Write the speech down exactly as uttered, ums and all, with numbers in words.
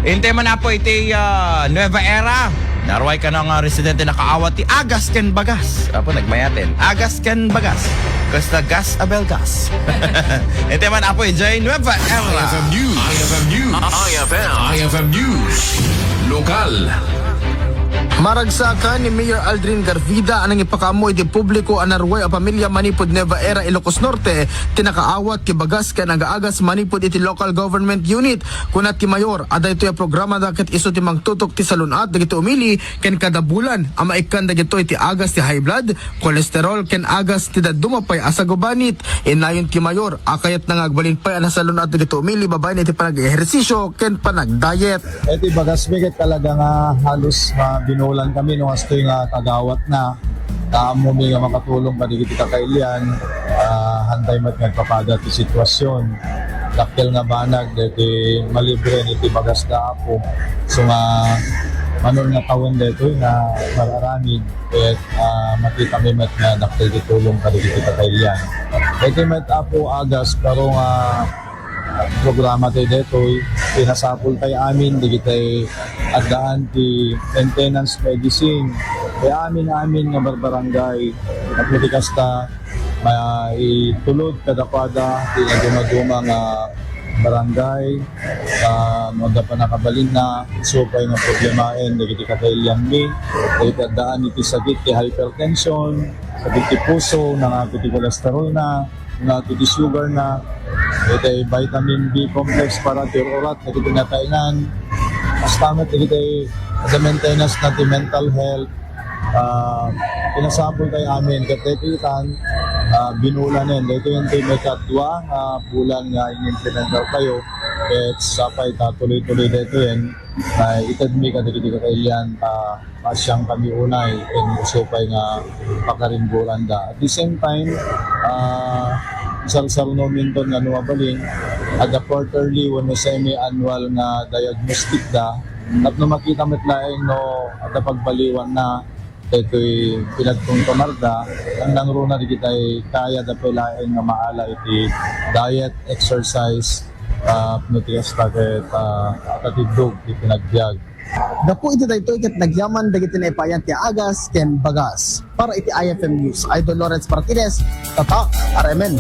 Intay man, Apo, iti, ah, Nueva Era. Naruay kano nga residente nakaawat ti agas ken bagas. Apo, nagmayaten. Agas ken bagas. Kasta gas a belgas. Intay man, Apo, idiay Nueva Era. I F M News. I F M News. I F M. I F M News. Lokal. Maragsakan ni Mayor Aldrin Garvida a nangipakaammo iti publiko a naruay a pamilya manipud Nueva Era, Ilocos Norte, ti nakaawat ti bagas ken aga-agas manipud iti local government unit. Kuna ti Mayor a daytoy a programada ket isu ti mangtutok ti salun-at dagiti umili ken kada bulan a maikkan dagitoy ti agas ti high blood, cholesterol ken agas ti dadduma pay a sagubanit. Innayon ti Mayor a kayatna nga agbalin pay a nasalun-at dagiti umili babaen iti panag-ehersisyo ken panagdiet. Iti bagas mi ket talaga nga halos nga binulan kami no kastoy nga kagawat na. Ammo mi nga makatulong kadagiti kakailian, ah, hantay met nga agpapada ti sitwasyon. Dakkel nga banag dagiti malibre iti bagas da Apo. So nga, manon nga tawen daytoy nga mararamid, ket, ah, makita mi met nga dakkel ti tulong kadagiti kakailian. Iti met Apo agas, baro nga programa tayo daytoy, pinasapul tayo amin, dagitay addaan ti maintenance medicine. Kaya amin, amin nga barbarangay, at matikas ta, maitulod kadakwada, ti naduma-duma nga barangay, ah, no adda pa nakabalin na, isu pay nga problemaen, dagiti kakailianmi, dagiti addaan iti sakit ti hypertension, sakit ti puso, nangako ti cholesterol na, nga iti sugar na, itay vitamin B complex para ti urat dagiti natainan. Basta met dagitay the maintenance na ti mental health. Ah, pinasapul tayo amin ket daytoy itan, ah, binulanen. Daytoy ti may kadua nga bulan nga in-implementar tayo. Ket sapay ta tuloy-tuloy daytoyen. Ay, ited mi kadagiti kakailian ta Pasyang kami unay ken isu pay nga pakarimburan da. At the same time, ah, sarsarno minton nga no mabalin, adda quarterly wenno semi-annual nga diagnostic da. Tapno makita met laeng no adda pagbaliwan na, daytoy pinagtungtunar da, ang nangruna digitay kaya da pay laeng nga maala iti diet, exercise, ah, no ti kasta ket, ah, akatiddog ti panagbiag. Gapu iti daytoy ket nagyaman dagiti naipayan ti agas ken bagas. Para iti I F M News, Idol Lawrence Martinez, Tatak, R M N.